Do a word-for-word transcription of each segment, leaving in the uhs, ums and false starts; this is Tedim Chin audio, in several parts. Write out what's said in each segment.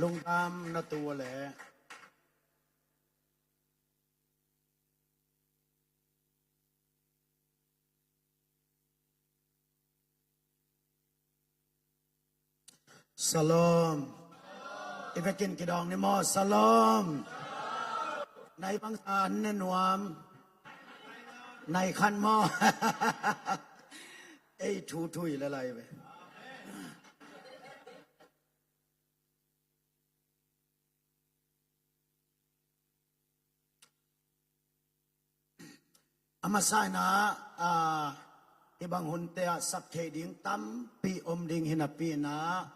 Lungdam na tu uh leh. Shalom. I vekin kidawng ni maw? Shalom. Nai bang sa an ne nuam? Nai khan maw? Ei thu thui le lai ve. A masa in ah, a, hih bang hunte ah sak thei ding tampi om ding hi napi in ah,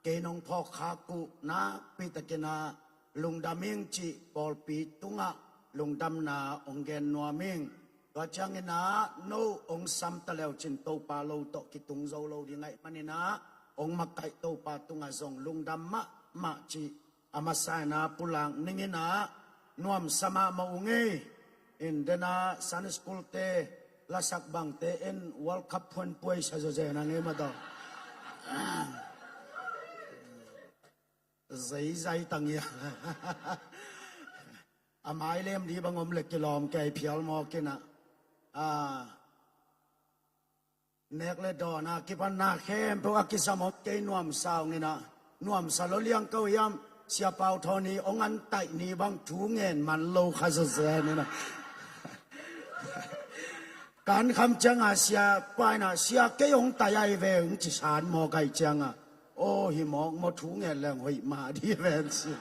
kei nong phawk khak uh nakpi takin ah lungdam ing cih pawlpi tungah lungdamna hong gen nuam ing. Tua ciangin ah no hong sam ta leu cin Topa lo tawh kitung zo lo ding ahih manin ah hong makaih Topa tungah zong lungdam mahmah cih a masa in ah pulak ning in ah nuamsa mahmah ung ei. In den ah Sunday school te, lasak bangte in World Cup phuan puai sa zawzen a ngei mah tawh. Zeizai tang ia. A mai lem di bang om le kilawm kei phial mawk in ah. A, nek le dawn a kipan na khempeuh a kisam om kei nuamsa ung in ah. Nuamsa lo liang ko hiam, Sia Pau Thawn hi hong an taih ni bang thu ngen man lo kha zawzen in ah. Kan kham ciang a Sia Pa in ah, Sia kei hong taih ai ve ung ci san mawk ai ciang a. Aw hi mawk maw, thu ngen leng hoih mah di ven si.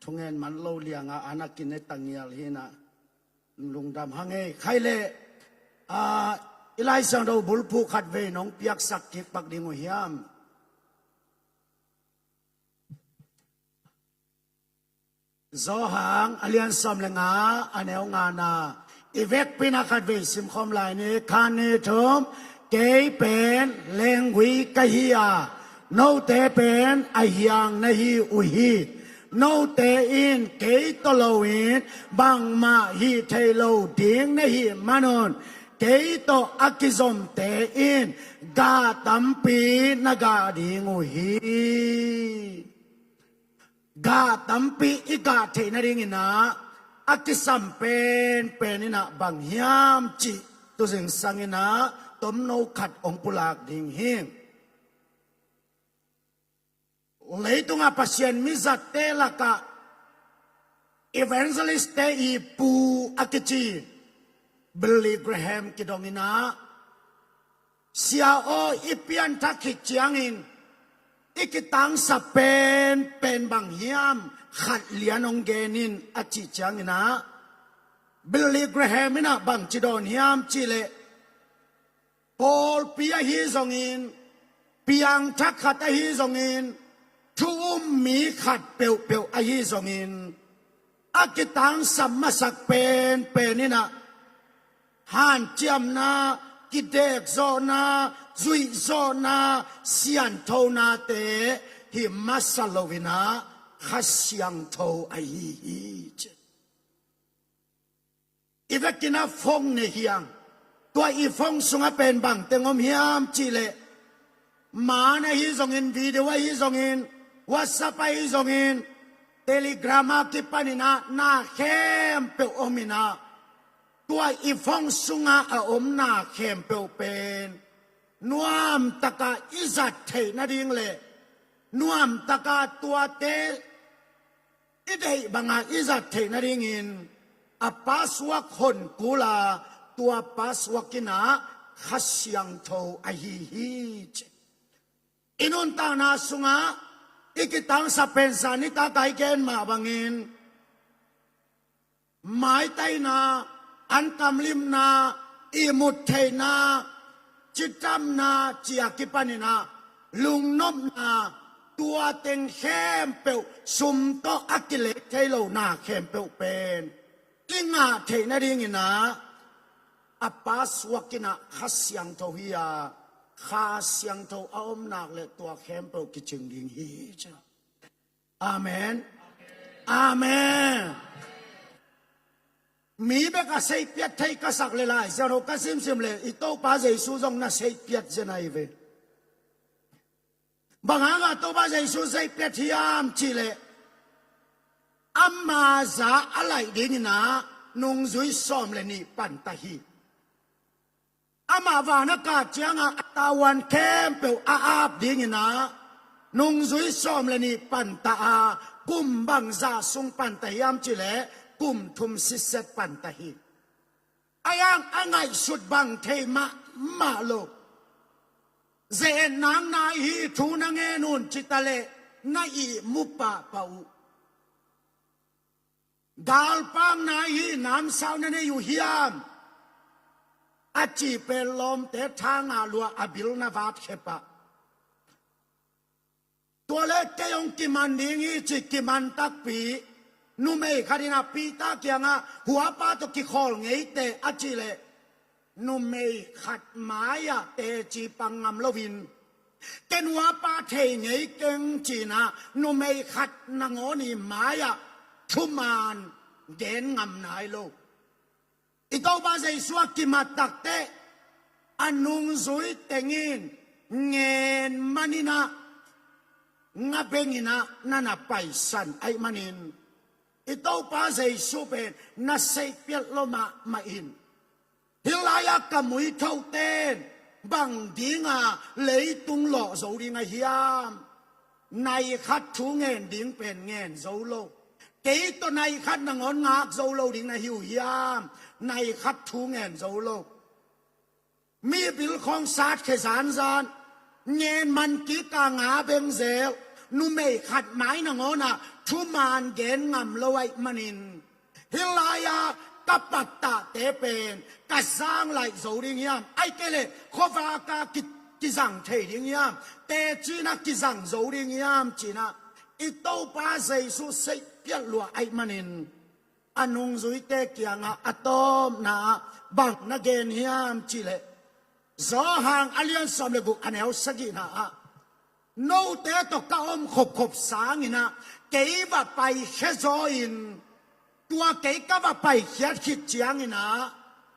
Thu ngen man lo liang a, an a kine tangial hi in ah. Lungdam hang ei. Khai leh, a, i Lai Siangtho bulphuh khat vei nong piaksak kik pak ding uh hiam? Johan a lian sawm le nga, a neu nga na. I vekpi in ah khat vei simkhawm lai ni, khat ni thum. Kei pen lenggui ka hi a, note pen a hiang na hi uh hi. Note in kei tawh loin bangmah hih thei lo ding na hih manun, kei tawh a kizomte in gah tampi na gah ding uh hi. Gah tampi i gah theih nading in ah a kisam penpen in ah bang hiam cih tu zingsang in ah tomno khat hong pulak ding hi. Leitungah Pasian mizatte lakah evangelist te i pu a kici Billy Graham kidong in ah, Sia aw, i pianthak khit ciangin i kitangsa penpen bang hiam, khat lian hong gen in, a cih ciangin ah, Billy Graham in ah bangci dawn hiam cih leh, pawlpi ahi zongin, piangthak khat ahi zongin, thu um mi khat peuhpeuh ahi zongin, a kitangsap masak penpen in ah hanciamna, kidekzawhna, zuihzawhna, sianthonate hi masa lo in ah Kha Siangtho ahi hi ci. I vekin a phone ne hiang. Tua i phone sungah pen bangteng om hiam cih leh, man ahi zongin, video ahi zongin, WhatsApp ahi zongin, Telegram a kipan in ah na khempeuh om in ah, tua i phone sungah a om na khempeuh pen nuamtaka i zat theih nading leh nuamtaka tuate i deih banga i zat theih nadingin a password hon kul a, tua password in ah Kha Siangtho ahi hi ci. I nuntakna sungah i kitangsap pen zan i tata i gen mah bangin maitaina, ankamlimna, ihmut theihna, cidamna, ci a kipan in ah lungnopna, tua teng khempeuh, sum tawh a kilek thei lo na khempeuh pen i ngah theih nading in ah a password in ah Kha Siangtho hi a, Kha Siangtho a om nak leh tua khempeuh kicing ding hi ci. Amen. Amen. Mi bek a seihpiat thei ka sak leh Lai Siangtho ka simsim leh i Topa Jesu zong na seihpiat zen ahi ve. Bang hangah Topa Jesu zeihpiat hiam cihleh, ama za a laih dingin ah nungzui sawm le nih panta hi. Amah van a kah ciangah a tavuan khempeuh a ap dingin ah nungzui sawm le nih panta a, kum bangzah sung panta hiam cihleh kum thum sitset panta hi. A yang a ngaihsut bang thei mahmah lo. Ze-etna nai hi, thu na ngen un ci taleh na ihmu pahpah uh. Galpang nai hi, namsau na nei uh hiam, a cih pen lawmte tha ngah lua a bil na vatkhia pah. Tua le kei hong kiman ding hi ci kiman takpi. Numei khat in ah Peter kiangah, huapa tawh kikhawl ngeiteh a cihleh, numei khat mai-ah teci pang ngam loin, ken huapa thei ngei keng ci-in ah numei khat nangawn i mai-ah thuman gen ngam nai lo. I Topa Jesu a kimat takteh a nungzui teng in ngen manin ah, nga bengin ah na na paisan ahih manin, i Topa Jesu pen na seihpiat lo mahmah in. Hih lai-ah ka muithote in bang dinga leitung lawh zo ding a hiam? Nai khat thu ngen ding pen ngen zo lo. Kei tawh nai khat nangawn ngak zo lo ding na hi uh hiam? Nai khat thu ngen zo lo. Mi bil khawng satkhia zanzan, ngen man kik a nga beng zel, numei khat mai nangawn ah thuman gen ngam lo ahih manin, hih lai-ah ka pattahte pen ka zang laih zo ding hiam? Ahih kei leh khuavak ah ki, kizang thei ding hiam? Teci-in ah kizang zo ding hiam ci-in ah i Topa Jesu seihpiat lua ahih manin, a nungzuite kiangah a tawpna ah bang na gen hiam cihleh, Johan a lian sawm le guk a neu sagihna ah, note tawh ka om khopkhop sangin ah kei va paikhia zaw in, tua kei ka va paikhiat khit ciangin ah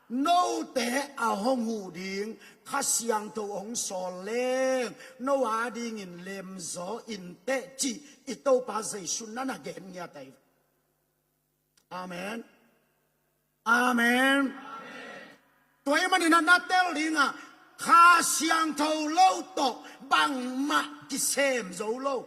note a hong huh ding Kha Siangtho hong sawl leng no adingin lemzaw inteh cih i Topa Jesu na na gen ngiat ahi. Amen. Amen. Tua ahih manin ah na tel dingah Kha Siangtho lo tawh bangmah kisem zo lo.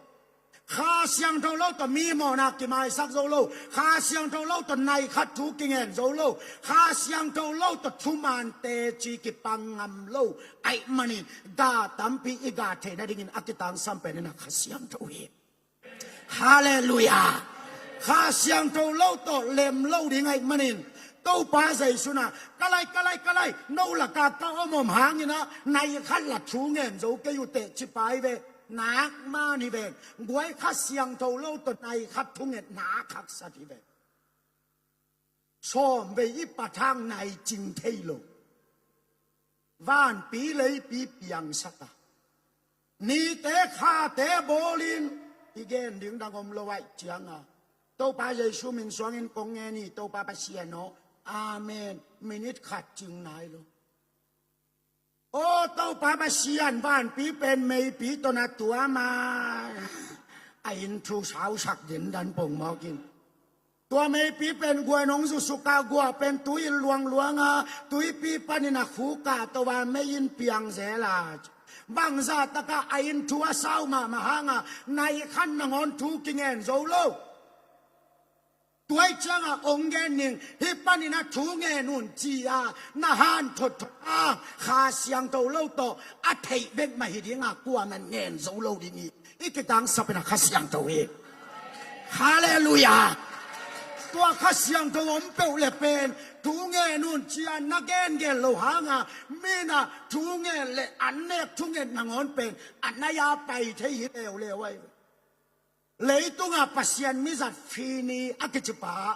Kha Siangtho lo tawh mi mawhna kimaisak zo lo. Kha Siangtho lo tawh nai khat thu kingen zo lo. Kha Siangtho lo tawh thuman teci kipang ngam lo ahih manin, ga tampi i ga theih nadingin a kitangsam pen in ah Kha Siangtho hi. Halleluiah. Kha Siangtho lo tawh lem lo ding ahih manin, Topa Jesu in ah, ka lai, ka lai, ka lai, no lakah ka om om hangin ah nai khat lah thu ngen zo kei uh teh ci pai ve. Nak man hi ve. Guai, Kha Siangtho lo tawh nai khat thungetna haksat hi ve. Sawm vei i pat hang nai cing thei lo. Vanpi leipi piangsak a, nite khate bawlin, i gen ding dang om lo ahih ciangin, Topa Jesu min suangin kong ngen hi, Topa Pasian aw. Amen. Minit khat cing nai lo. Aw Topa Pasian, vanpi pen meipi tawh na tuam a, a inn thu sausak den dan pongmawk in. Tua meipi pen guan hong zusuk a, guah pen tui in luangluang a, tuipi panin a khuk a to a, mei in piang zel a, bangzah takah a inn thu a sau mahmah hangin nai khat nangawn thu kingen zo lo. Tua ahih ciangin hong gen ning, hih panin a thu ngen un ci-a na hanthot thot hang, Kha Siangtho lo tawh a theih bek mah hi ding a, kuamah in ngen zo lo ding hi. I kitangsap in ah Kha Siangtho hi. Halleluiah. Tua Kha Siangtho om peuh le pen thu ngen un ci-a na gengen lo hangin, mi in ah thu ngen le an nek thunget nangawn pen a nai-a pai thei hi leuleu ahi. Leitungah Pasian mizat Finney a kicipa,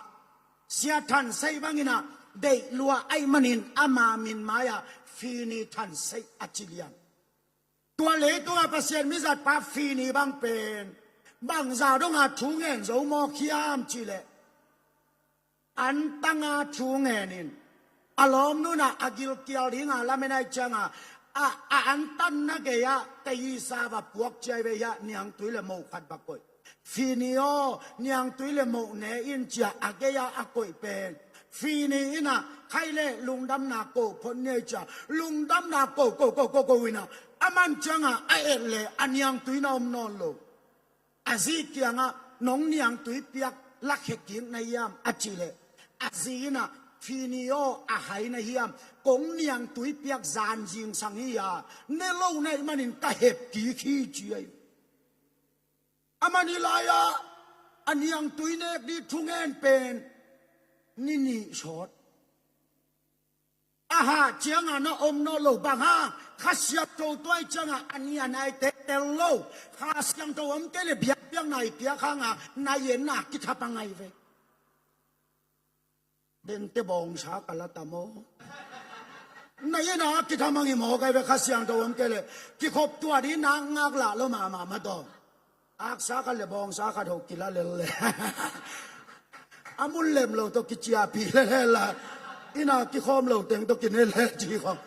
Sia Than Sei bangin ah deih lua ahih manin ama min mai-ah Finney Than Sei a ci lian. Tua leitungah Pasian mizatpa Finney bang pen bangzah dongin thu ngen zo mawk hiam cihleh, an tanga thu ngenin, a lawmnu in ah a gilkial dingin lamen ahih ciangin, a, a antanna gei-ah teisa va puak ciai ve hiah, niangtui le moh khat va koih. Fini aw, niangtui le moh ne in cia a gei-ah a koih pen Fini innah, khaih le lungdamna ko phot niai cia, lungdamna ko ko ko ko ko innah, a man ciangah a et le a niangtui na om nawn lo. A zi kiangah, nong niangtui piak lakhia kik na hiam a cih leh, a zi innah, Fini aw, a hai na hiam, kong niangtui piak zan zingsang hi a, ne lo na hih manin ka hep kik hi ci ahi. A man hi lai-ah a niangtui nek dih thungen pen ni nih sawt. A hah ciangah na om nawn lo, bang hang, Kha Siangtho tuai ciangah a ni a naite tel lo. Kha Siangtho om kei le biakpiakna i piak hangah na enna kithapan ngai ve. Dente bawngsa ka la ta maw? Na enna kithapan ngai maw, kai ve, Kha Siangtho om kei le kikhop tuah dih nak ngak lah lo mahmah mah tawh. Aksa khat le bawngsa khat ho kila lel le. A mun lem lo tawh kiciahpih lel la. Inn a kikhawm lo teng tawh kine lel ci khawng.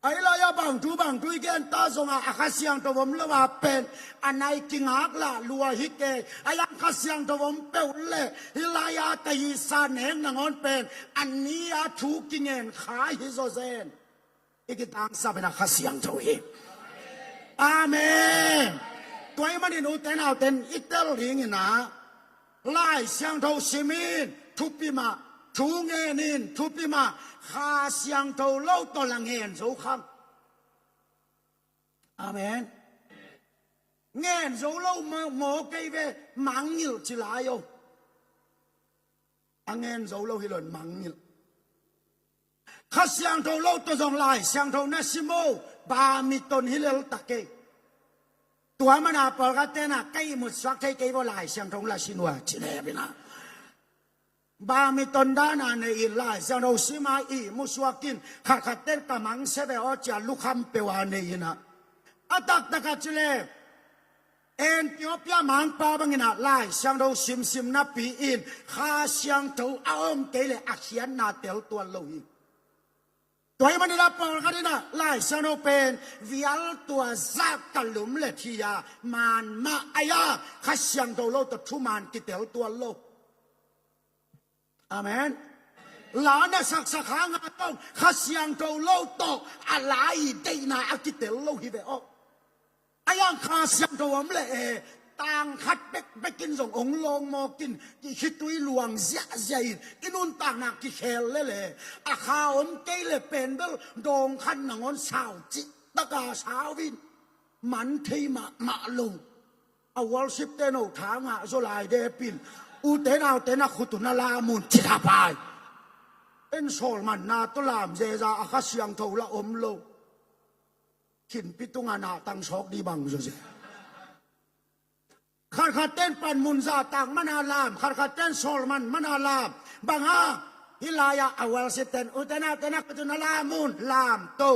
Ahi lai-ah bang thu bang thu i gen ta zongah a Kha Siangtho om lo a pen a nai kingak lah lua hi kei. Ahi hang Kha Siangtho om peuh le hih lai-ah ka hihsa nek nangawn pen a ni-a thu kingen kha hi zawzen. I kitangsap in a Kha Siangtho hi. Amen. Tua ahih manin ute naute in i tel dingin ah, Lai Siangtho sim in, thupi mah, thu ngen in, thupi mah, Kha Siangtho lo tawh la ngen zo khang. Amen. Ngen zo lo maw, maw kei ve, mangngilh ci lai o. A ngen zo lo hi lo in mangngilh. Kha Siangtho lo tawh zong Lai Siangtho na sim o, ba mi ton hi lel ta kei. Tua mana pawlkhat ten ah, ka ihmut suak thei kei vaw, Lai Siangtho la sin ua ci lel in ah. Ba mi ton dan a nei in, Lai Siangtho sim a ihmu suak in, khatkhat ten ka mangsia ve aw ci a lukham peuh a nei in ah. A taktak a ci leh, Ethiopia mangpa bangin ah Lai Siangtho simsim napi in Kha Siangtho a om kei leh a khiatna tel tuan lo hi. Tua ahih manin ah pawlkhat in ah Lai Siangtho pen vial tua zah ka lum le thi a man mah ahi a, Kha Siangtho lo tawh thuman kitel tuan lo. Amen. La na saksak hang a tawh Kha Siangtho lo tawh a la i deihna a kitel lo hi ve aw. Ahi hang Kha Siangtho om leh e, tang khat bekbek in zong hong lawng mawk in, i khitui luang ziahziah in, i nuntakna kikhel lel e. A Kha om kei leh pen bel dawng khat nangawn sau cih taka sau in, man thei mahmah lo. A worship te no tha ngah zaw lai dep in, ute naute na khut uh na lam un ci thapai. En sawlmanna tawh lam zeza a Kha Siangtho la om lo. Khinpi tungah nahtang sawk dih bang zawzen. Khatkhat ten panmun zahtak mana lam, khatkhat ten sawlman mana lam. Bang hang, hih lai-ah a worship ten, ute naute na khut uh na lam un, lam to.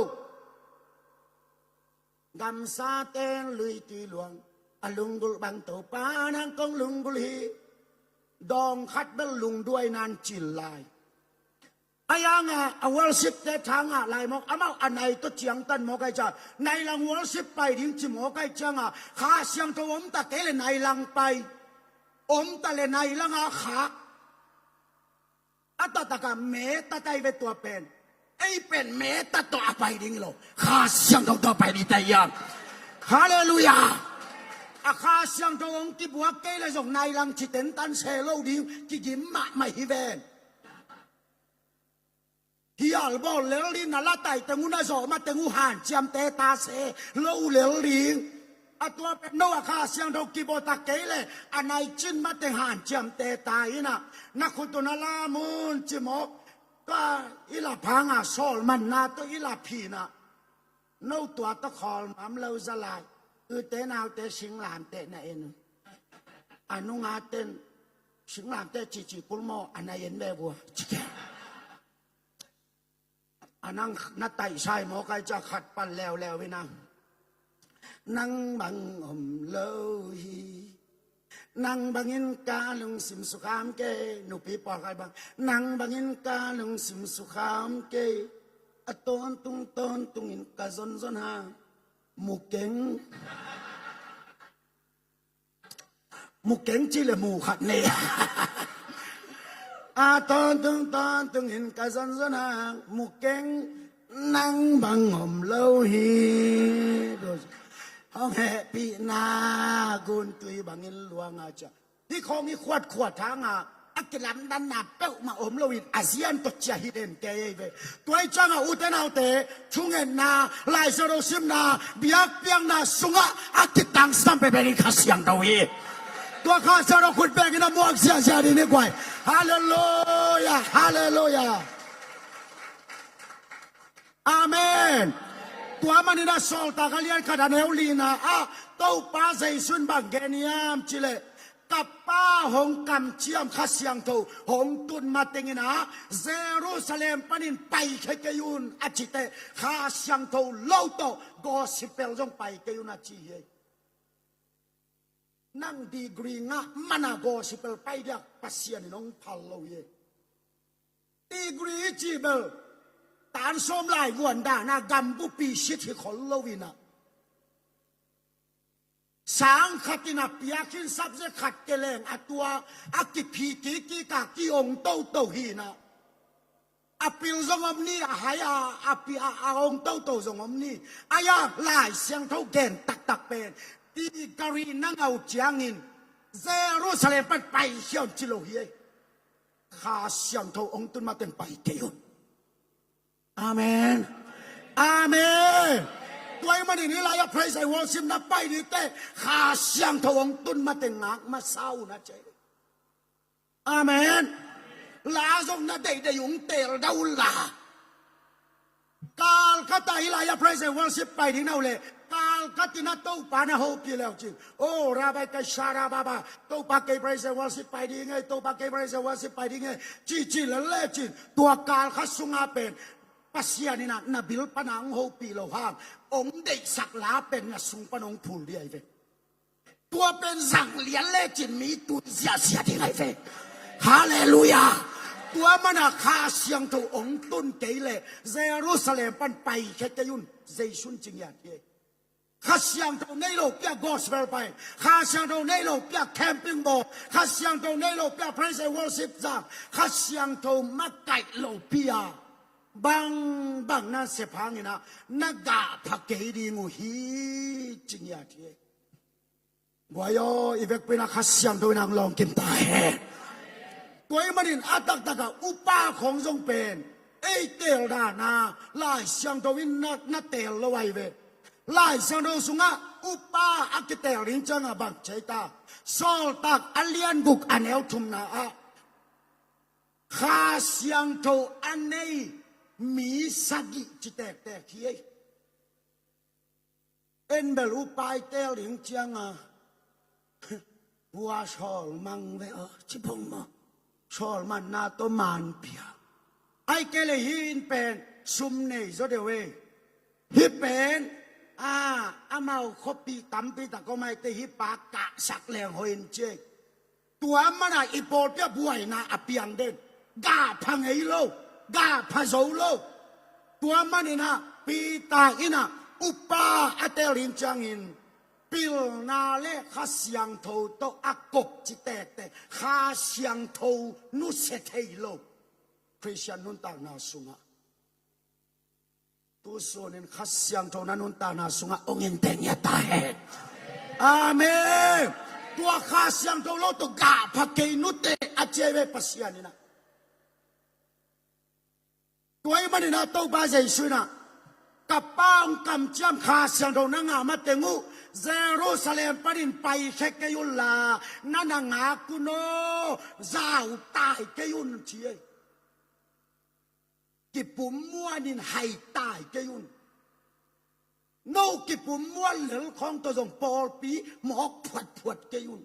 Gamsa ten luitui luang, a lunggulh bang Topa nang kong lunggulh hi. Dawng khat bel lungduai nan cil lai. Ahi hang a, a worship te tha ngah lai mawk, amau a nai tawh ciangtan mawk ahih ciang, nai lang worship pai ding ci mawk ahih ciang a, Kha Siangtho om ta kei leh nai lang pai. Om ta leh nai lang a khak. A taktak a me ta tai ve tua pen. Ei pen me ta tawh a pai ding hi lo. Kha Siangtho tawh a pai ding ta hiam? Halleluiah. A Kha Siangtho hong kibuak kei leh zong nai lang ci tentan se lo ding kigim mahmah hi ven. Hial bawl lel ding, na la tai teng uh, na zawh ma teng uh hanciam teta se lo lel ding. A tua pen no a Kha Siangtho kibawl ta kei leh a nai cin ma teng hanciam teta in ah, na khut uh na lam un ci mawk. Tua i lap hang a, sawlmanna tawh i lap hi in ah, no tua tawh khawl nuam lo za lai. Ute naute singlamteh na en uh. A nunga ten singlamteh cici kul maw, a na en ve vua ci kei. A nang na taihsa hi mawk ahih ciang khat pan leuleu in ah, nang bang om lo hi. Nang bangin ka lungsim sukham kei, nupi pawlkhat bang, nang bangin ka lungsim sukham kei. A tawntung tawntungin ka zonzon hang, mu keng. Mu keng ci le mu khat nei. A tawntung tawntungin ka zonzon hang, mu keng, nang bang om lo hi. Hong hehpihna guntui bangin luang a cia. Hih khawng i khuatkhuat hanga a kilamdanna peuhmah om loin a zian tawh cia hi den kei ei ve. Tua i cianga ute naute, thungetna, Lai Siangtho simna, biakpiakna sungah a kitangsam penpen in Kha Siangtho hi. Tua Kha Siangtho khut bekin a muak ziahziah ding ni guai. Halleluiah, halleluiah. Amen. Tua manin a Sawltak a lian khat a neu lina ah Topa Jesu in bang gen hiam cih leh, ka Pa hong kamciam Kha Siangtho hong tun matengin ah Jerusalem panin paikhia kei un a cih teh, Kha Siangtho lo tawh gospel zong pai kei un a ci hi. Nang degree ngah mana gospel pai diak Pasian in hong phal lo hi. Degree i cih bel tan sawm lai guan dana gambupi sit hi khol lo inah, sang khat inah piak khin subject khat ke leng a tua a kiphi kikik a ki-ong toto hi inah. A pil zong om ni, a hai a, a pi a, a ong toto zong om ni. Ai-a Lai Siangtho gen taktak pen, degree na ngah uh ciangin Jerusalem pan paikhia un ci lo hi ei. Kha Siangtho ong tun mateng pai kei un. Amen. Amen. Tua ahih manin hih lai-ah praise and worship na pai ding teh Kha Siangtho ong tun mateng ngak masa un a ci. Amen. La zong na deidei ung, teel dah un la. Kal khat ah hih lai-ah praise and worship pai ding na uh leh, kal khat in ah Topa na hopih le uh cin. Oh, Rabbi Kaisha Rababa, Topa kei praise and worship pai ding ei, Topa kei praise and worship pai ding ei, ci ci le le cin. Tua kal khat sungah pen Pasian in ah na bil pana hong hopih lo hang, hong deihsak la pen na sung pan hong phul ding ahi ve. Tua pen zang lian lecin mi tun ziahziah ding ahi ve. Halleluiah. Tua mana Kha Siangtho hong tun kei leh Jerusalem pan paikhia kei un, Jesu'n ci ngiat hi. Kha Siangtho nei lo pia gospel pai, Kha Siangtho nei lo pia camping bawl, Kha Siangtho nei lo pia praise and worship zang, Kha Siangtho makaih lo pia bangbang na sep hangin ah na gah pha kei ding uh hi, ci ngiat hi. Guai aw, i vekpi-in ah Kha Siangtho in hong lawng kim ta hen. Tua ahih manin a taktak ah upa khawng zong pen ei teel dana Lai Siangtho in na, na teel lo ahi ve. Lai Siangtho sungah upa a kiteel ding ciangah bang ci ei ta? Sawltak a lian guk a neu thumna ah Kha Siangtho a nei mi sagih ci tektek hi ei. En bel upa i teel ding ciangah, hua sawl mang ve aw, ci phung maw. Sawl manna tawh man pia. Ahih kei leh hih in pen sum nei zaw deuh ei. Hih pen, a, amau khuapi tampi tak om ahih teh hih pa kahsak leng hoih in ci ei. Tua mana i pawlpi ah buaina a piang den. Gah pha ngei lo, gah pha zo lo. Tua manin ah Peter in ah upa a teel ding ciangin pilna le Kha Siangtho tawh a kop ci tektek, Kha Siangtho nusia thei lo Khristian nuntakna sungah. Tu sunin Kha Siangtho na nuntakna sungah ong in teng ia ta hen. Amen. Tua Kha Siangtho lo tawh gah pha kei nute a ci ei ve Pasian in ah. Tua ahih manin ah Topa Jesu in ah, ka Pa ong kamciam Kha Siangtho na ngah mateng uh Jerusalem panin paikhia kei un la, na na ngak un aw, zau tai kei un ci ei. Kipum muanin hai tai kei un. No kipum muan lel khawng tawh zong pawlpi mawk phuatphuat kei un.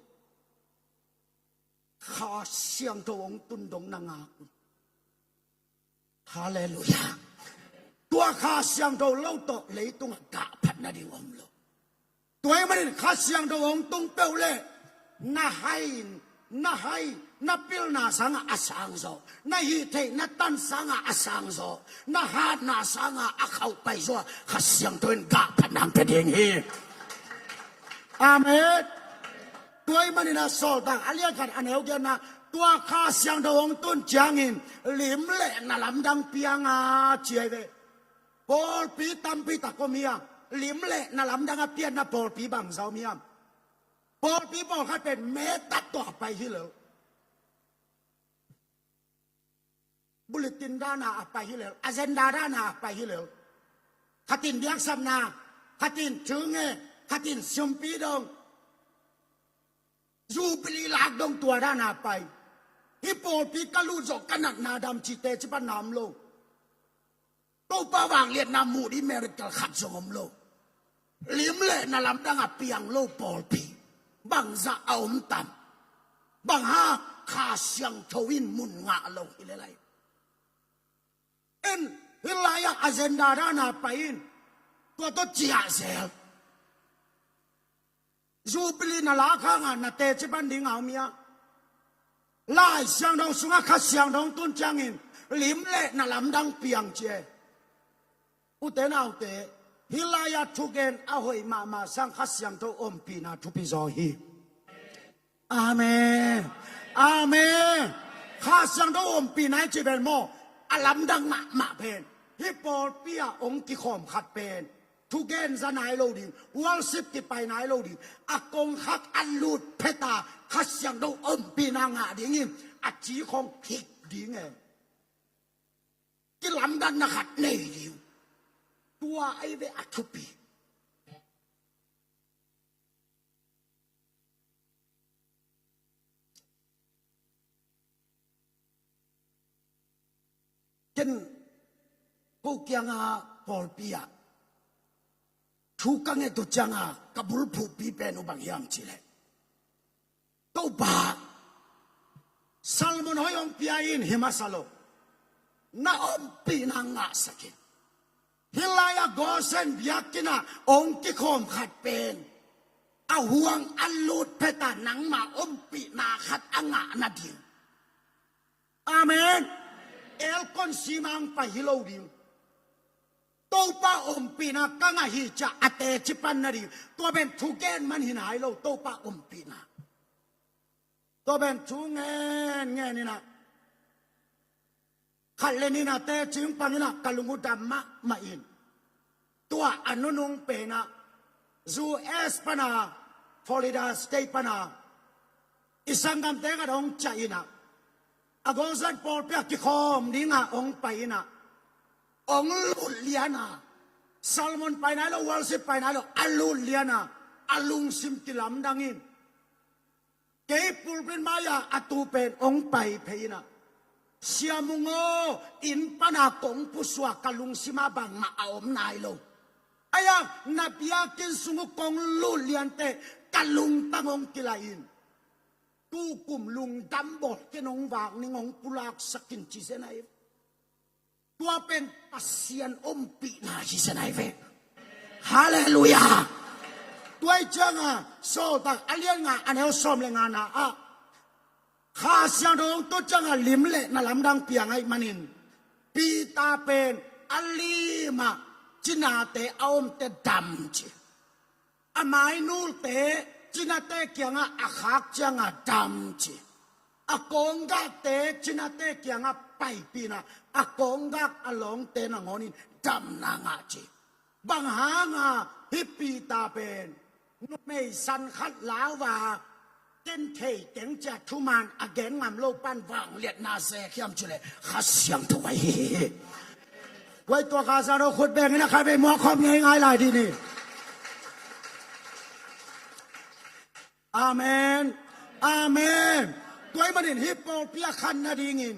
Kha Siangtho hong tun dong na ngak un. Halleluiah. Tua Kha Siangtho lo tawh leitungah gah phatna ding om lo. Tua ahih manin Kha Siangtho hong tung peuh leh na hai, na hai, Na pilna sangah a sang zaw, na hih theih na tan sangah a sang zaw, na hatna sangah a khauh pai zaw, Kha Siangtho in gah phat nang pia ding hi. Amen. Tua ahih manin a Sawltak a lian khat a neu giatna, tua Kha Siangtho hong tun ciangin lim le na lamdang piang a ci hi ve. Pawlpi tampi tak om hi a, lim le na lamdang a pianna pawlpi bangzah om hiam? Pawlpi pawlkhat pen meetup tawh a pai hi lo. Bulletin dan a a pai hi lo. Agenda dan a a pai hi lo. Khat in biaksapna, khat in thunge, khat in sumpi dong, Jubilee lak dong, tua dan a pai. Hih pawlpi ka lut zawh ka natna dam cih teci panna om lo. Topa vangliatna muh ding miracle khat zong om lo. Lim le na lamdang a piang lo pawlpi bangzah a om tam? Bang hang? Kha Siangtho in mun ngah lo hi lel hi. En, hih lai-ah agenda dan a pai in, tua tawh ciah zel. Jubilee na lak hangah na teci pan ding a om hiam? Lai Siangtho sungah Kha Siangtho hong tun ciangin lim le na lamdang piang ci hi. Ute naute, hih lai-ah thugen a hoih mahmah sang Kha Siangtho ompihna thupi zaw hi. Amen. Amen. Kha Siangtho ompihna i cih pen maw, a lamdang mahmah pen, hih pawlpi ah hong kikhawm khat pen thugen za nai lo ding, worship kipai nai lo ding, a kongkhak a lut phet a Kha Siangtho ompihna ngah dingin a ci khong khik ding e. Kilamdanna khat nei ding. Tua ahi ve a thupi. Ken ko kiangah pawlpi ah thu ka nget uh ciangah ka bulphuhpi pen uh bang hiam cih leh, Topa, Solomon hoih hong pia in, hi masa lo, na ompihna ngahsak in. Hih lai-ah Goshen biakinn ah hong kikhawm khat pen a huang a lut phet a nangma ompihna khat a ngah nading. Amen. Aircon sim a hong pai hi lo ding. Topa ompihna ka ngah hi ci-a a teci pan nading. Tua pen thugen man hi nai lo, Topa ompihna. Tua pen thu ngen ngen in ah, khat le nih in ah teci hong pang in ah ka lung uh dam mahmah in. Tua a nunung pen ah U S pan ah, Florida State pan ah i sanggamte khat hong ciah in ah, a Goshen pawlpi ah kikhawm ding ah hong pai in ah, hong lut lian a, sermon pai nai lo, worship pai nai lo, a lut lian a, a lungsim kilamdang in. Kei pulpit mai-ah a tu pen hong pai phei in ah, Sia Mung aw, inn pan a kong pusuak, ka lungsim ah bangmah a om nai lo. Ai-a, na biakinn sung uh kong lut lian teh ka lungtang hong kilai in. Tu kum lungdam bawl ken, hong vak ning, hong pulaksak in ci zen ahi. Tua pen Pasian ompihna hi zen ahi ve. Halleluiah. Tua ahih ciangah Sawltak a lian nga a neu sawm le ngana ah, Kha Siangtho hong tun ciangah lim le na lamdang piang ahih manin, Peter pen a lim ah cinate a omte dam ci. A mainulte cinate kiangah a khak ciangah dam ci. A kawnggakte cinate kiangah paipih in ah, a kawnggak a lawngte nangawnin damna ngah ci. Bang hanga hih Peter pen numei san khat lau a, ken thei teng ci-a thuman a gen ngam lo pan vangliatna ze hiam cih leh Kha Siangtho ahi hi. Tua hi, tua Kha Siangtho khut beng in ah khatvei muak khawm ngei ngai lai dih ni. Amen. Amen. Tua ahih manin hih pawlpi a khan nadingin,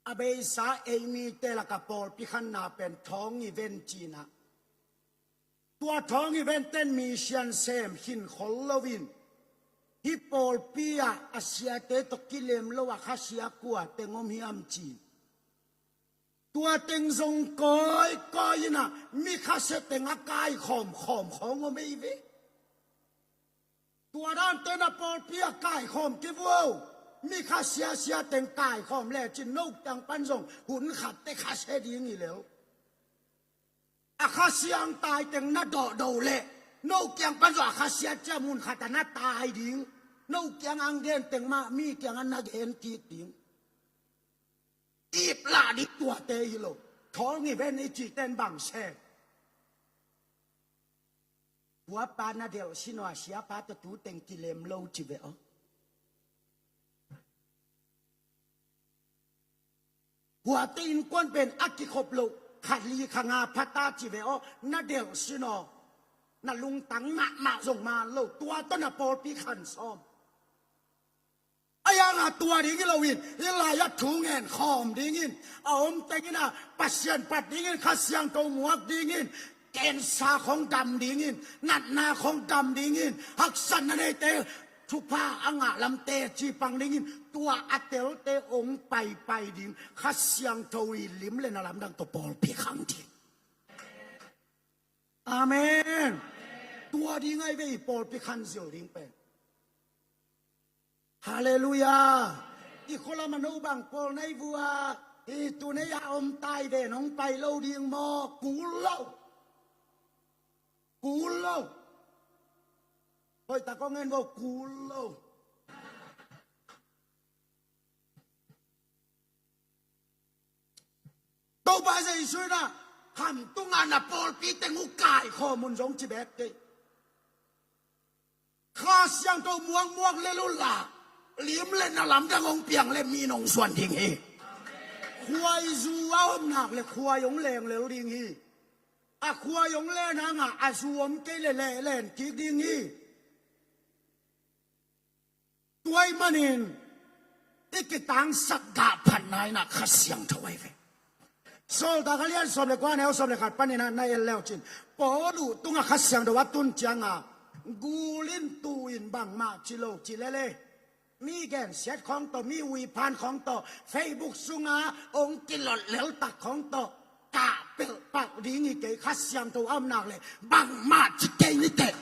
a beisa ei mite lakah pawlpi khanna pen thawng event ci in ah, tua thawng event ten mission sem khin khol loin, hih pawlpi ah a siate tawh kilem lo a khasia kua teng om hiam ci in, tua teng zong kawikawi in ah mi khasia teng a kaikhawm khawm khawng om ei ve. Tua dante na pawlpi a kaikhawm kivuau. Mi kha siasia teng kaikhawm lecin no kiang pan zong hun khatte kha sia ding hi lel. A kha siang tai teng na dawhdo leh no kiang pan zong a kha sia ciam hun khat a na tai ding. No kiang ang gen teng mah mi kiang a na gen kik ding. Ip lah ding tuate hi lo. Thawl ngi ven i cih ten bang sem. Tua pa na delh sin aw a siapa tawh tu teng kilem lo ci ve aw. Kuate innkuan pen a kikhop loh khat li kha nga phata ci ve aw na delh sin aw. Na lungtang mahmah zong man lo tua tawh na pawlpi khan sawm. A yanga tua ding hi loin hi lai-ah thu ngen khawm dingin a om tengin a Pasian pat dingin Kha Siangtho muak dingin kensa khong dam dingin natna khong dam dingin haksatna neite thupha a ngah lamte cipang dingin tua a telte ong paipai ding Kha Siangtho i lim le na lamdang tawh pawlpi khang ding. Amen. Tua ding ai ve i pawlpi khan zil ding pen. Halleluiah. I khualama no bang pawl nei vua i tu nei a om tai ve nong pai lo ding maw kul lo. Kul lo. Hoih tak kong en vo kul lo. Topa Jesu in a khamtunga na pawlpi teng uh kaikhawm un zong ci bek kei. Kha Siangtho muakmuak le lula lim le na lamdang hong piang le mi nong suan ding hi. Khuai zu a om nak le khuai hong leng lel ding hi. A khuai hong len hanga a zu om kei le lehlen kik ding hi. Tua ahih manin i kitangsak gah phatna in a Kha Siangtho ahi ve. Sawltak a lian sawm le kua neu sawm le khat panin a na en leucin Paul uh tungah Kha Siangtho a tun cianga gul in tu in bangmah ci lo ci lele. Mi gensiat khawng tawh mi uiphan khawng tawh Facebook sunga ong kilot leltak khawng tawh kah pelh palh ding hi kei Kha Siangtho a om nak le bangmah ci kei ni teh.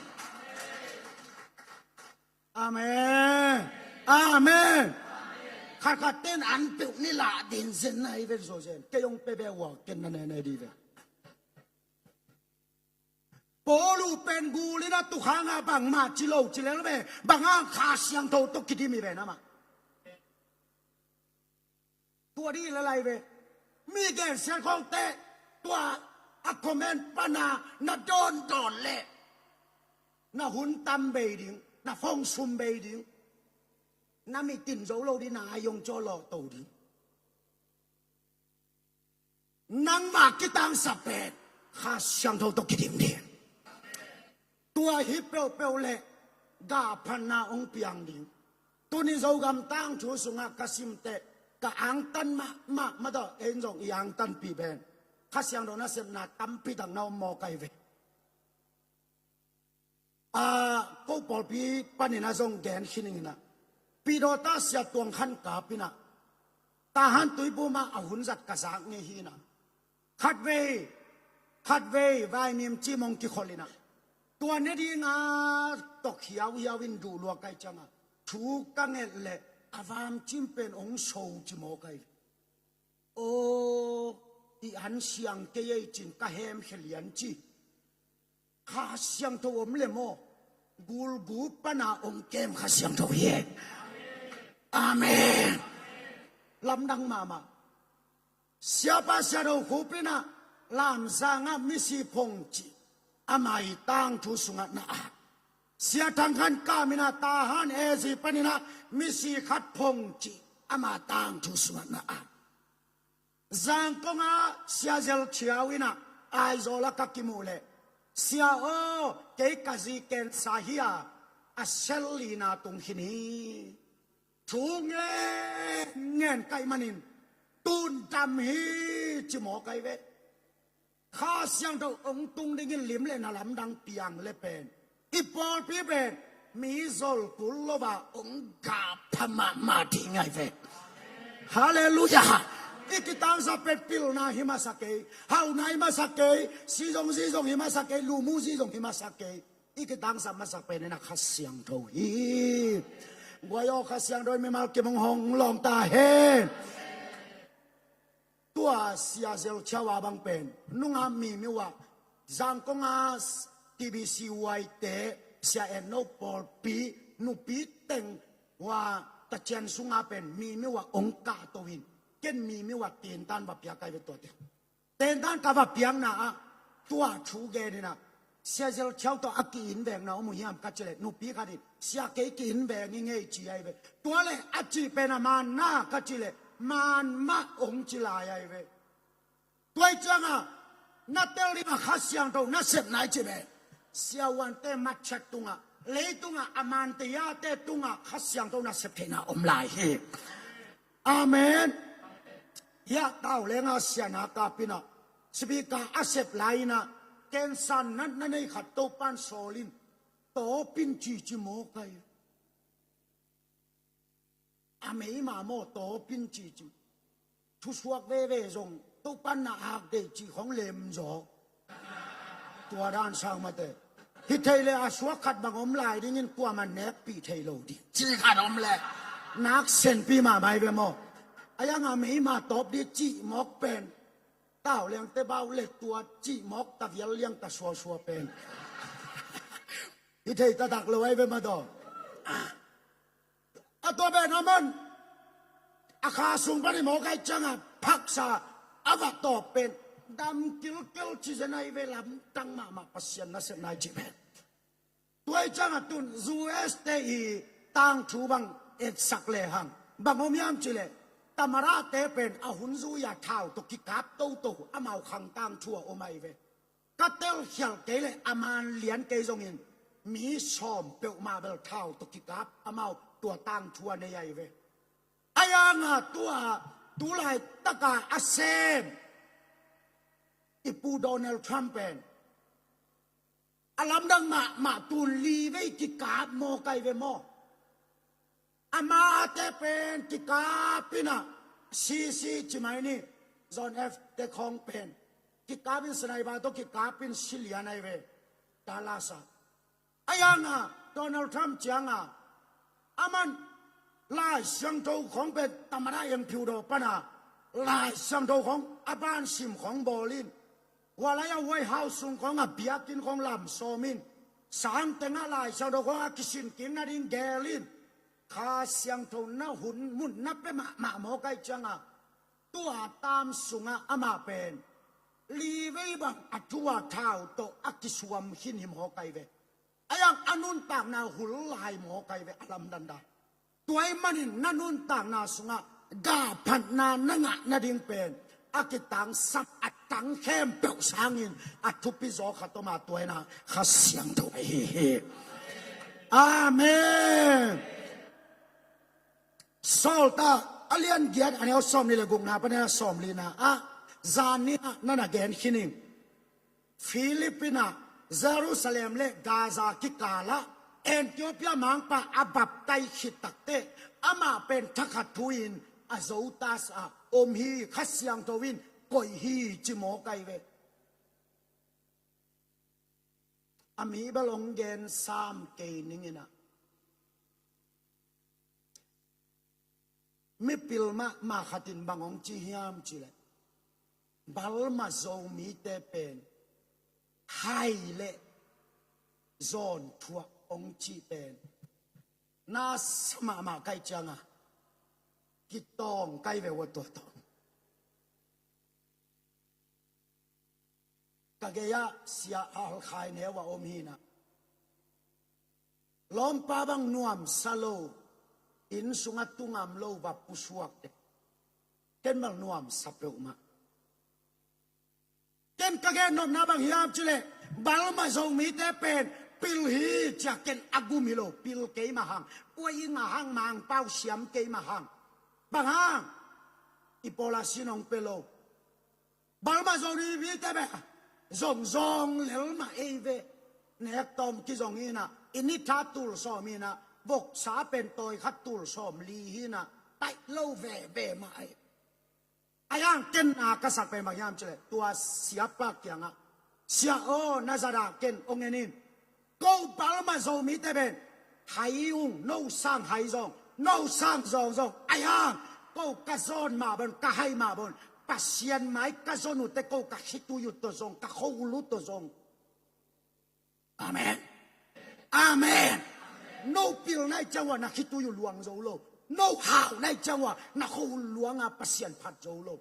Amen. Amen. Khatkhat ten an peuh ni lah din zen na hi ven so zen kei ong pe be ua ken na ne ne di ve. Paul uh pen gul in a tukhanga bangmah ci lo ci lel ve banga Kha Siangtho tawh kidim hi ve na mah. Tua dih lalai ve. Mi gensiat khawngte tua a comment pana na dawndawn leh na hun tam bei ding na phone sum bei ding na mitin zo lo ding na ayong caw lawhto ding. Nangmah kitangsap pen Kha Siangtho tawh kidim ding. Tua hi peuhpeuh le gah phatna hong piang ding. Tuni Zogam tangthu sungah ka simteh ka angtan mahmah matawh en zong i angtanpih pen Kha Siangtho nasepna tampi tak na om mawk ahi ve. A ko pawlpi panin a zong gen khin ing ina pidawta sia tuang khan kap ina tahan tuipu mah a hun zat ka zak ngei hi ina khatvei khatvei vaimim cimong kikhol ina tua ne dinga tawk hiauhiau in duh lua kai cianga thu ka nget leh a vamcim pen ong so ci maw kai. Aw i an siang kei ei cin ka hemkhia lian ci. Kha Siangtho om le maw gulgu pana ong kem Kha Siangtho hi e. Amen. Lamdang mahmah. Siapa Sia Do Khup ina Lamsangah misi phong ci ama i tangthu sungah na at. Sia Thang Khan Kam ina Tahan A Z paninah misi khat phong ci ama tangthu sungah na at. Zangkong ah Sia Zel Thiau ina Aizawl ah ka kimuh leh Sia aw kei ka zi kensa hi a a sel lina tung khin hi. Thu ngen ngen kaih manin tundam hi ci maw kai ve. Kha Siangtho ong tung dingin lim le na lamdang piang le pen i pawlpi pen mi zol kul lo a ong gah pha mahmah ding ahi ve. Halleluiah. I kitangsap pen pilna hi masa kei, hauna hi masa kei, sizong zizong hi masa kei, lumu zizong hi masa kei. I kitangsap masak pen in a Kha Siangtho hi. Guai aw, Kha Siangtho in mimal kim hong hong lawng ta hen. Tua Sia Zel Chiau a bang pen nungah Mimiu ah Zangkong a T B C Y te, Sia En No pawlpi nupi teng hua tacian sunga pen Mimiu ah ong kahto in, ken Mimiu ah tentan va piak ai ve tuate. Tentan ka va piakna ah tua thu gen in a, Sia Zel Chiau tawh a ki-invekna om uh hiam ka ci leh, nupi khat in, Sia, kei ki-invek ing ei, ci ai ve. Tua leh a cih pen a man na ka ci leh, man mah ong ci lai ai ve. Tua hi ciangah na tel ding a Kha Siangtho nasepna i cih pen, siavuante matchat tungah, leitungah a mante yate tungah Kha Siangtho nasep theihna om lai hi. Amen. Hiah Tau Lenga siana kapin ah, speaker a sep lai in ah, cancer natna nei khat Topan sawl in, tawpin cici mawk ai. A meima maw, tawpin cici. Thusuak veve zong Topan na ak deih cih khong lem zaw. Tua dan sang mate. Hi thei leh a suak khat bang om lai dingin kuamah nekpih thei lo ding, cih khat om leh nak senpi mahmah ai ve maw. A yang a meima tawp dih cih mawk pen, Tau Lengte bau leh tua cih mawk ta vial liang ta suasua pen. Hi thei taktak lo ai ve mah daw. A tua pen a man, a kha sung pan i mawk ai ciangah phaksa a va tawp pen, dam kilkil ci zen ai ve, lamdang mahmah Pasian nasepna i cih pen. Tua i ciangah tun U S te i tangthu bang etsak lehang bang om hiam cih leh, tamarate pen a hun zui a thau tawh kikap toto, amau khang tangthu a om ai ve. Ka telkhialh kei leh a man lian kei zongin mi sawm peuhmah bel thau tawh kikap amau tua tangthu a nei ai ve. A yanga tua tulaitaka a sem i Pu Donald Trump pen a lamdang mahmah tun li vei kikap mawk ai ve maw. Amate pen kikapin ah, C C ci mai ni, John F te khawng pen kikapin, sniper tawh kikapin si lian ai ve, Dallas ah. A yanga Donald Trump cianga, aman Lai Siangtho khawng pen tamada eng phiu daw pana, Lai Siangtho khawng a ban sim khawng bawlin, hua lai a White House sung khawng a biakinn khawng lam sawmin, sang tengah Lai Siangtho khawng a kisin kik nading gelin, Kha Siangtho na hun mun na pe mahmah mawk ai cianga, tua tam sungah amah pen li vei bang a thu a thau tawh a kisuam khin him hawk ai ve. A yang a nuntakna hul lai mawk ai ve, a lamdang dan. Tua ahih manin na nuntakna sungah gahphatna na ngah nading pen a kitangsap a tang khempeuh sangin a thupi zaw khat om a, tua in a Kha Siangtho ahi hi. Amen. Sawltak a lian giat, a neu sawmnih le gukna pan a sawmlina ah, zan ni ah na na gen khin ing. Philip in ah Jerusalem le Gaza kikalah Ethiopia mangpa a baptize khit takteh amah pen thakhat thu-in Azotus ah om hi, Kha Siangtho in koih hi ci mawk ai ve. A mi bel hong gen sam kei ning in ah, mipil mahmah khat in bang hong ci hiam cih leh, Burma Zomite pen hai le zawn thuak hong cih pen na sa mahmah ka hih ciangah kitawng ka hi ve ua, tua tawh. Ka gei-ah Sia Hal Khai Neu a om hi in ah, lawmpa bang nuamsa lo, inn sungah tu ngam lo va pusuak teh, ken bel nuamsa peuhmah. Ken ka gen nopna bang hiam cih leh, Burma Zomite pen pil hi ci-a ken a gum hi lo, pil kei mah hang, puai ing a hang, Mangpau siam kei mah hang. Bang hang? I pawl a sin hong pia lo. Burma Zomite bel zong zong lel mah ei ve. Nek tawm kizong hi in ah, i ni tha tul sawm hi in ah, voksa pen tawi khat tul sawm li hi in ah, taih lo veve mah ei. A yang ken na ka sak pen bang hiam cih leh, tua siapa kiangah, "Sia aw, na zat ah ken hong en in. Ko Burma Zomite pen hai ung, no sang hai zong, no sang zawng zong, ahi hang ko ka zawn mah bang, ka hai mah bang, Pasian mai ka zon uh teh ko ka khitui uh tawh zong, ka khuahun uh tawh zong. Amen. Amen. No pilna i ciang ua na khitui uh luang zo lo. No hauna i ciang ua na khuahun luang a Pasian phat zo lo.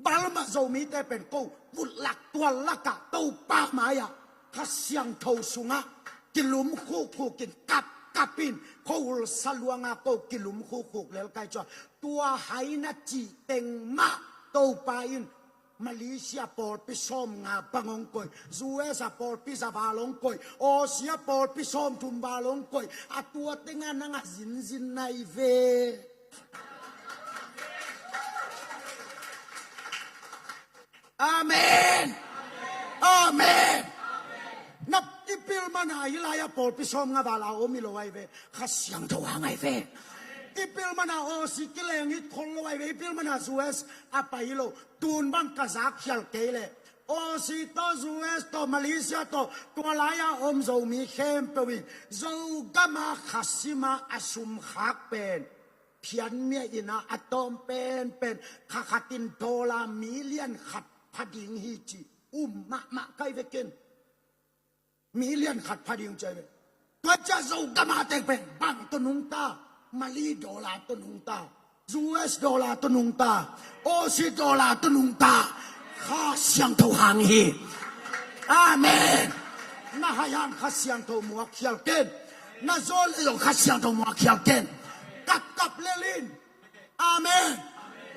Burma Zomite pen ko vut lak tual lakah Topa mai-ah Kha Siangtho sungah kilum khukkhuk in, kapkap in, khuahun sa luang a ko kilum khukkhuk lel kai cua. Tua hai na cih teng mah Topa in Malaysia pawlpi sawmnga bang hong koih, U S a pawlpi za val hong koih, Aussie a pawlpi sawmthum val hong koih, a tua tengah nang a zinzin nai ve. Amen. Amen. Na i pil mana hih lai-ah pawlpi sawmnga val a om hi lo ahi ve. Kha Siangtho hang ahi ve. I pil mana Aussie kileng hi khol lo ahi ve. I pil mana U S a pai hi lo. Tun bang ka zak khial kei leh Aussie tawh, U S tawh, Malaysia tawh, tua lai-a om Zomi khempeuh in Zogam a kha sim a a sum khak pen, phianmia in a a tawm penpen, kha khat in dollar million khat pha ding hi ci um mahmah kai ve ken. Million khat pha ding ci ahi ve. Tua ciang Zogam a teng pen bang tawh nungta, Malay dollar tawh nungta, U S dollar tawh nungta, Aussie dollar tawh nungta. Kha Siangtho hang hi. Amen. Na hai hang Kha Siangtho muak khial ken. Na zawn leh zong Kha Siangtho muak khial ken. Kapkap lel in. Amen.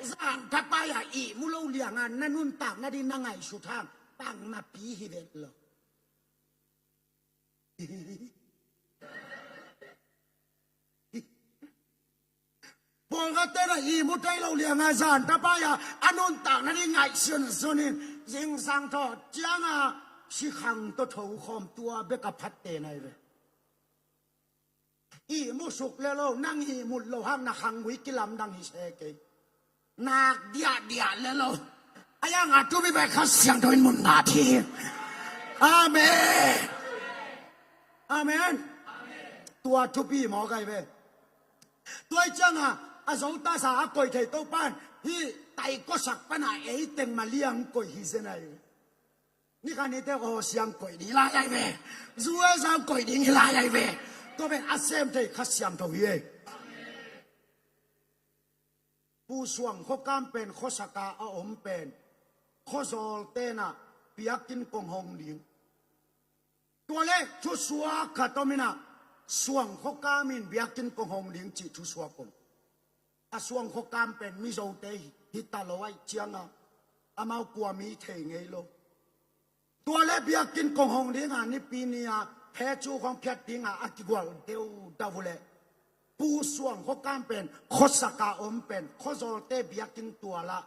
Zan thapai-a ihmu lo liang a na nuntak nading na ngaihsut hang bangmah pi hi vet lo. Pawlkhatte na ihmu thei lo liang a zan thapai-a a nuntak nading ngaihsun sun in zingsang thaw ciang a sikhang tawh thokhawm tua bek a phatte nai ve. Ihmu suk lel lo, nang ihmut lo hang na khanggui kilamdang hi se kei. Nak diahdiah lel lo. Ahi hang a thupi pen Kha Siangtho in mun ngat hi. Amen. Amen. Tua thupi mawk ahi ve. Tua ahih ciang a, a zotasa a koih thei Topa in hih tai khuasak pan a ei teng mah liang koih hi zen ahi ve. Ni khat ni teh Aussie hong koih ding hi lai ahi ve. U S hong koih ding hi lai ahi ve. Tua pen a sem thei Kha Siangtho hi ei. Pu Suang khuakam pen khuasak a a om pen, khuazawlte'n ah biakinn kong hong ding. Tua leh thusuak khat om in ah, Suang khuakam in biakinn kong hong ding cih thusuak om. A Suang khuakam pen Mizote hi, hi ta lo ahih ciang a, amau kua mi thei ngei lo. Tua leh biakinn kong hong ding a, Nipi ni a phecu khawng phiat ding a a kigual deuhdeuh uh leh, Pu Suang khuakam pen khuasak a om pen, khuazawlte biakinn tual ah,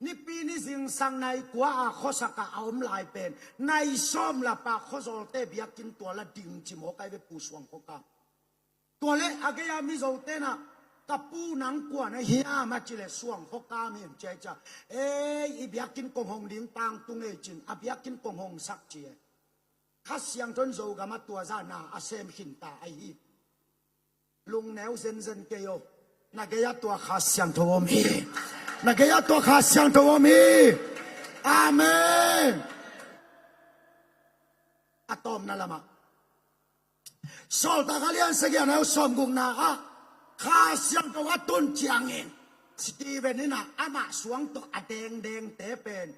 Nipi ni zingsang nai kua a khuasak a a om lai pen, nai sawm lap a khuazawlte biakinn tual ah ding ci mawk ahi ve Pu Suang khuakam. Tua leh a gei a Mizote'n ah, ka pu nang kua na hiam a cih leh Suang khuakam hi ci ahih ciang, ei, i biakinn kong hong ding tangtung ei ci-in a biakinn kong hong sak ci e. Kha Siangtho in Zogam ah tua zah na a sem khin ta ahi hi. Lungneu zenzen kei aw. Na gei ah tua Kha Siangtho om hi. Na gei ah tua Kha Siangtho om hi. Amen. A tawpna lamah, Sawltak a lian sagih a neu sawmgukna ah Kha Siangtho a tun ciangin Stephen in ah amah suang tawh a dengdengte pen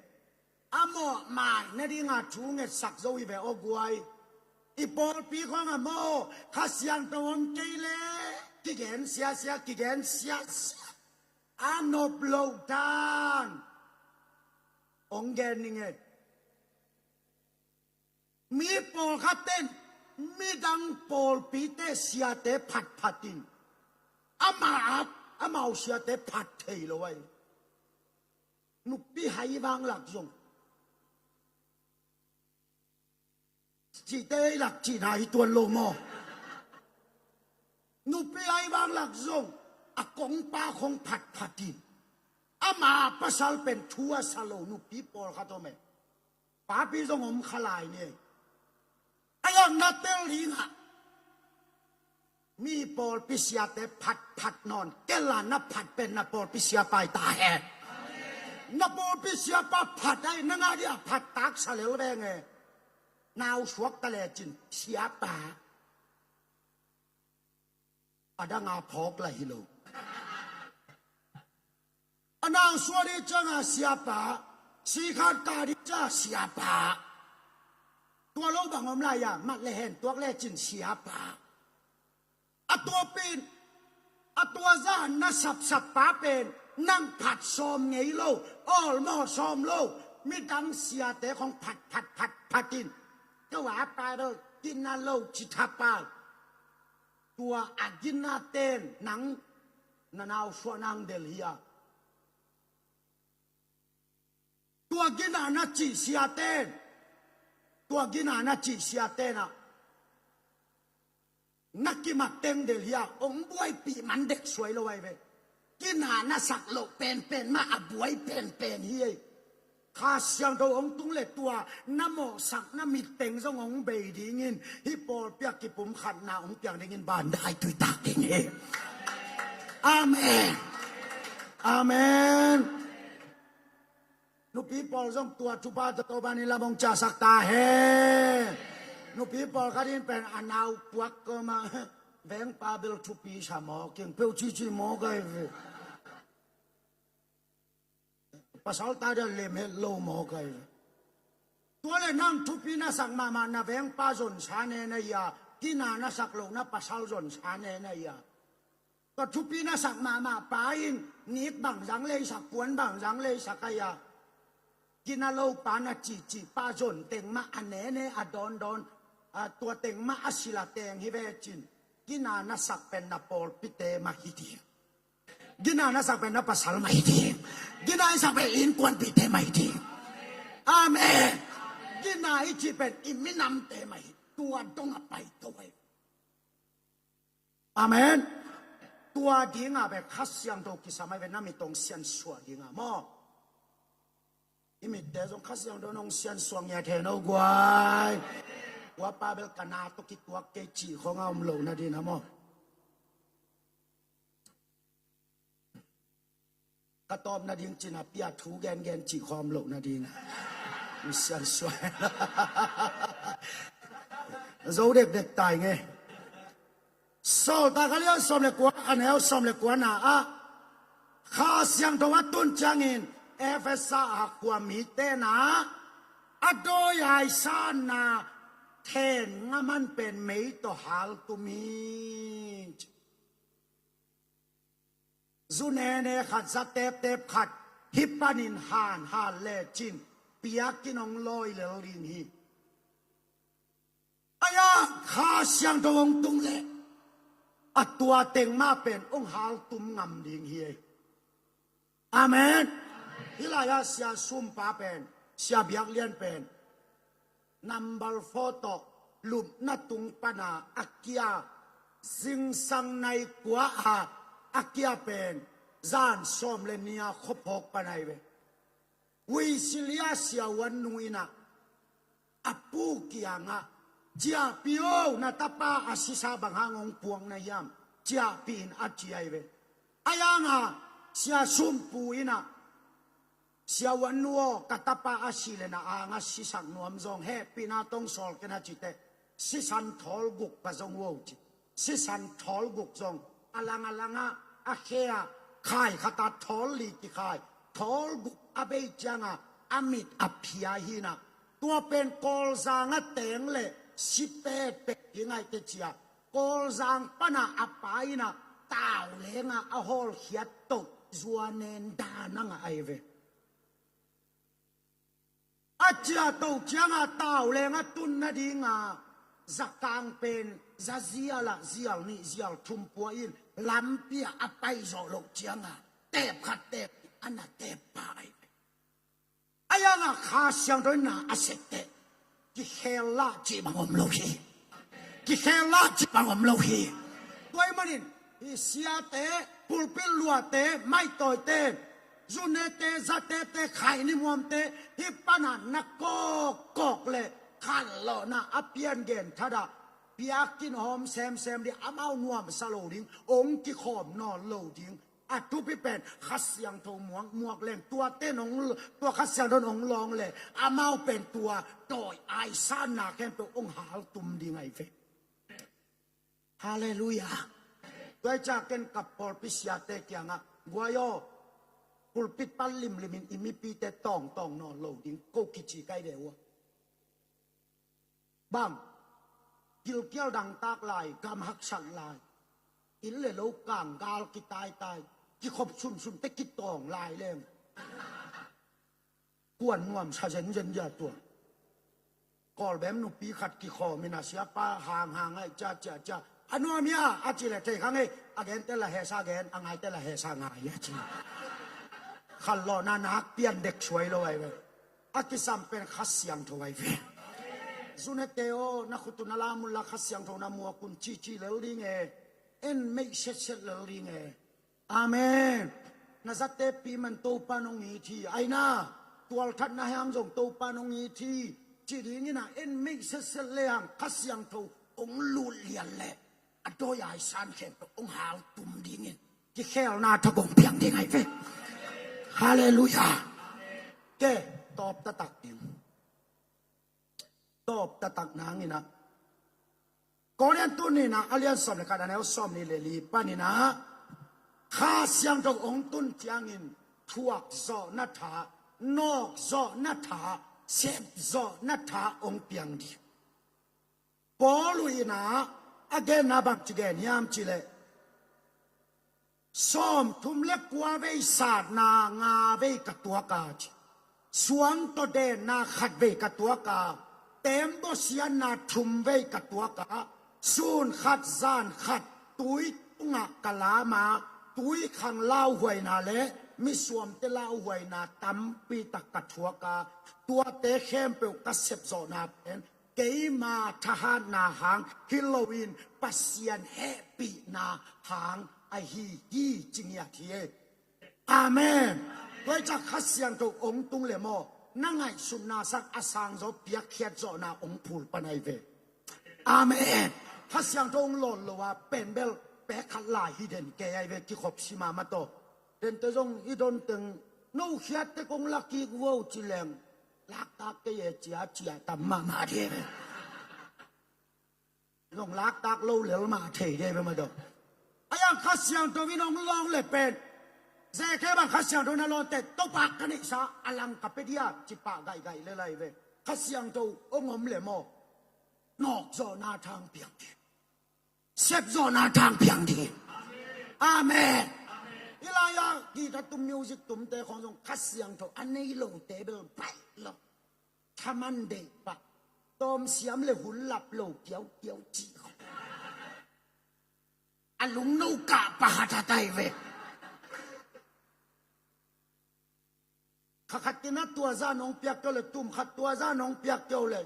a mawhmaina ding a thu ngetsak zo hi ve aw guai. I pawlpi khawng ah maw, Kha Siangtho om kei leh kigen siasia, kigen siasia, a nop loh dan hong gen ning e. Mi pawlkhat in midang pawlpite siate phatphat in, amau, amau siate phat thei lo ahi. Nupi hai vanglak zong, cihte lak cihna hi tuan lo maw? Nupi hai vanglak zong a kongpa khawng phatphat in, ama pasal pen thu a sa lo nupi pawlkhat om e. Papi zong om kha lai ni. na tel ding ah, mi pawlpi siate phat phat nawn kei la, na phat pen na pawlpi siapa hi ta hen. Na pawlpi siapa phat ai, na ngah ding a phat taksa lel veng e. Nau suak ta lecin siapa. A dang a phawk la hi lo. A nau suak ding ciang a siapa, sikhat kah ding ciang a siapa. Tua lo bang om lai a, mat le hen tuak lecin siapa. A tua pen, a tua zah na sapsap pa pen, nang phat sawm ngei lo, awlmawh sawm lo, midang siate khong phat phat phat phat in, ka wa pa lo, kina lo ci thapai. Tua a gina ten nang na nau suah nang del hi a. Tua gina na cih siaten, tua gina na cih siaten ah, na kimat teng del hi a, ong buaipih man dek suai lo ai ve. Gina na sak loh penpen mah a buai penpen hi ei. Kha Siangtho hong tung le tua na mawhsak na mitteng zong hong bei dingin, hih pawlpi a kipumkhatna hong piang dingin bandai tuitak ding hi. Amen. Amen. Nupi pawl zong tua thupha tawh Topa'n lam hong ciahsak ta hen. Nupi pawl khat in pen a nau puak kawm a, vengpa bel thupi sa mawk ing, peuh cici mawk ai ve. Pasal ta dia lem het lo mawk ai ve. Tua le nang thupi na sak mahmah na vengpa zonsa ne na hi a, kina na sak loh na pasal zonsa ne na hi a. Tua thupi na sak mahmah pa in nik bang zang leisak, puan bang zang leisak ai a, kina lo pa na cihcih pa zon teng mah a nene a dawndawn, a, tua teng mah a sila teng hi ve cin. Kina na sak pen na pawlpite mah hi ding. Gina na sak pen na pasal mah hi ding. Gina i sak pen innkuanpihte mah hi ding. Amen. Gina i cih pen i minamte mah hi. Tua dong a pai to ai. Amen. Tua dinga bek Kha Siangtho kisam ai ve, na mit hong siansuah dinga maw. I mitte zong Kha Siangtho nong siansuah ngiat hen o guai. Tua pa bel ka na tawh kituak kei cih khong a om lo na ding a maw. Ka tawp nading cin a pia thu gengen cih khawm loh nading a. Misian suai. Zo dekdek tai nge. Sawltak a lian sawm le kua, a neu sawm le kua na ah, Kha Siangtho a tun ciangin Efesa a khua mite na a dawi aisanna then ngaman pen mei tawh haltum hi. Zu nene khat, za teptep khat hih panin hanhan lecin piakin hong lawi lel ding hi. Aia Kha Siangtho hong tung leh a tua teng mah pen hong haltum ngam ding hi. Amen. Hih lai-ah Sia Sumpa pen, Sia Biaklian pen number four tawh lupna tung pana a kia, zingsang nai kua a a kia pen zan sawm le nia khuaphawk pana hi ve. Wisilia siavuan nu inah a pu kiangah, "Ciahpih o, na tapa a sisa bang hang hong puak na hiam?" Ciahpih in a ci ahi ve. A yanga Sia Sumpu inah, "Siavuan nu aw, ka tapa a si le na anga sisak nuam zong hehpihna tong sawl ken," a cite. Sisan thawl guk ka zong uo ci. Sisan thawl guk zong a lang a langah a khe ah khai khat a thawl li kikhai, thawl guk a bei cianga a mit a phia hinah, tua pen Kawlzang a teng le si petpet hi ngaite cia. Kawlzang pana a pa inah taulenga a hawlkhiat toh zuanen dananga ahi ve. A ciahtoh cianga taulenga tun nadinga zakang pen za zialah zial nih zial thum pua in lampia a paizawh loh cianga tep khat tep a na tep pa ahi ve. A yanga Kha Siangtho in na a sekteh kikhel lah cih bang om lo hi. Kikhel lah cih bang om lo hi. Tua ahih manin hih siate, pulpit luate, maitawite, zunete, zatete, khaini muamte hih pana na kawkkawk le Khanlawhna a pian gen thadah, piakin hawm semsem ding, amau nuamsa lo ding, ong kikhawm nawn lo ding. A thupi pen Kha Siangtho muak muak leng, tua ten ong, tua Kha Siangtho ong lawng le, amau pen tua tawi aisanna khempeuh ong haltum ding ahi ve. Halleluiah. Tua hi ciang ken ka pawlpi siate kiangah, guai aw, pulpit pan limlimin i mipite tawngtawng nawn lo ding ko kici kai ve ua. Bang, gilkial dangtak lai, gam haksat lai, inn le lo kanggal kitaitai, kikhop sunsun te kitawng lai leng, kuan nuamsa zenzen dia tua. Kawlbem nupi khat kikhawm in a, siapa hanghang ai cia cia cia, a nuam hia a ci le, thei kha ngei, a gen te la hesa gen, a ngai te la hesa ngai a ci. Khanlawhna nak pian dek suai lo ai ve. A kisam pen Kha Siangtho ai ve. Zunete aw, na khut uh na lam un la, Kha Siangtho na muak un, cici lel ding e. En meih setset lel ding e. Amen. Na zatepi man Topa nong it hi, aina, tualthatna hang zong Topa nong it hi, ci dingin a, en meih setset le hang Kha Siangtho ong lut lian le, a dawi aisan khempeuh ong haltum dingin kikhelna thak ong piang ding ai ve. Halleluiah. Ke, tawp taktak ding. Tawp taktak nangin a, Korin tu nihna a lian sawm le khat, a neu sawmnih le li panin a, Kha Siangtho ong tun ciangin thuak zawhna tha, nawk zawhna tha, sep zawhna tha ong piang ding. Paul uh in a, a genna bang ci gen hiam ci leh, sawmthum le kua vei satna nga vei ka tuak a ci. Suang tawh denna khat vei ka tuak a, teembaw siatna thum vei ka tuak a, sun khat zan khat tui tungah ka lam a, tui khang lauhuaina le misuamte lauhuaina tampi tak ka thuak a, tuate khempeuh ka sep zawhna pen keima thahatna hang hi loin Pasian hehpihna hang ahi hi, ci ngiat hi. Amen. Tua hi ciang Kha Siangtho ong tung le maw, na ngaihsutna sang a sangzaw piakkhiat zawhna ong phul pan ai ve. Amen. Kha Siangtho ong lawn lo a pen bel pek khat lai hi den kei ai ve, kikhop sim a mataw. Dente zong i don teng, no khiat tek ong la kik vo ci leng, laktak kei e cia cia tam mahmah dih ve. Zong laktak lo lel mah thei dih ve mataw. A yang Kha Siangtho in ong lawng le pen, zeke bang Kha Siangtho na lawn teh, Topa ka neihsa a lang ka pe dia ci pah gaihgaih le lai ve. Kha Siangtho ong om le maw, nawk zawhna thang piang dih, sep zawhna thang piang dih. Amen. Hi lai-a guitar tum, music tumte khawng zong Kha Siangtho a nei lote bel baih lo. Thaman deih pah, tawmsiam le hun lap lo kiaukiau cih khawng, a lungno kah pahat a tai ve. Kha khat in a tua zah nong piak kei uh le, tum khat tua zah nong piak kei uh le,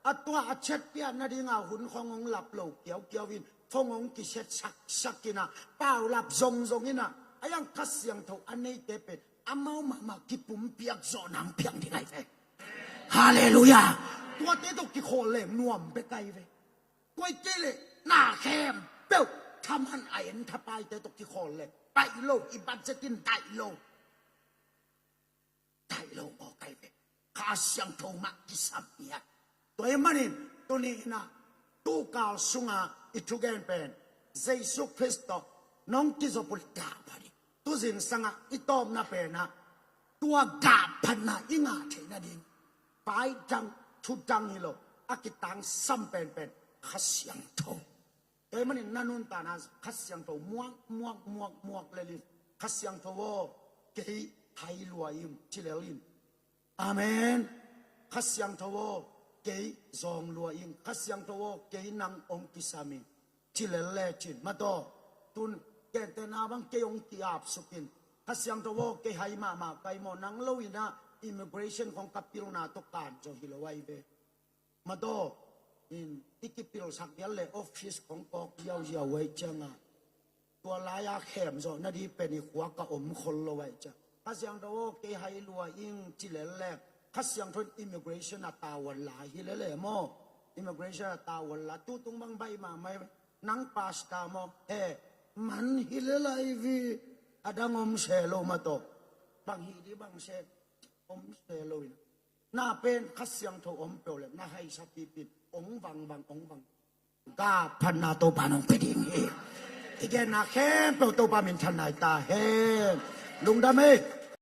a tua a chet piak nadinga hun khawng ong lap lo kiaukiau in, khawng ong kiset saksak in a, paulap zongzong in a, a yang Kha Siangtho a neite pen amau mahmah kipumpiak zawh nang piang ding ai ve. Halleluiah. Tuate tawh kikhawl leng nuam bek ai ve. Tua kei leh na khempeuh thaman a en thapaite tawh kikhawl leng daih lo, i budget in daih lo. Daih lo mawk ai ve. Kha Siangtho mah kisam hiat. Tua ahih manin tuni in a, tukal sunga i thugen pen Jesu Khrist tawh nong kizop uh le gah pha dih. Tu zingsangah i tawpna pen a, tua gah phatna i ngah theih nading, pai dang, thu dang hi lo, a kitangsam penpen Kha Siangtho. Tua ahih manin na nuntakna Kha Siangtho muak muak muak muak lel in, Kha Siangtho aw, kei hai lua ing ci lel in. Amen. Kha Siangtho aw, kei zawng lua ing. Kha Siangtho aw, kei nang ong kisam ing, ci lel lecin mataw. Tun gentehna bang kei ong ki-apsuk in, Kha Siangtho aw, kei hai mahmah kai maw, nang lo in a immigration khawng ka pilna tawh kanzaw hi lo ai ve. Mataw, in i kipilsak vial le office khawng kawk ziauziau uh ai cianga, tua lai-a khem zawh nading pen i khua ka om khol lo ai ciang, Kha Siangtho aw, kei hai lua ing ci lel leng, Kha Siangtho in immigration a tavuan la hi lele maw. Immigration a tavuan la, tutung bang baih mahmah hi. Nang pastor maw, he, man hi lele vi. A dang om se lo mah tawh. Bang hi di bang se, om se lo in. Na pen Kha Siangtho om peuh le na haisa pipin, ong vang vang, ong vang. Ka phatna Topa nong pe ding hi. I genna khempeuh Topa min thanna hi ta hen. Lungdam ei.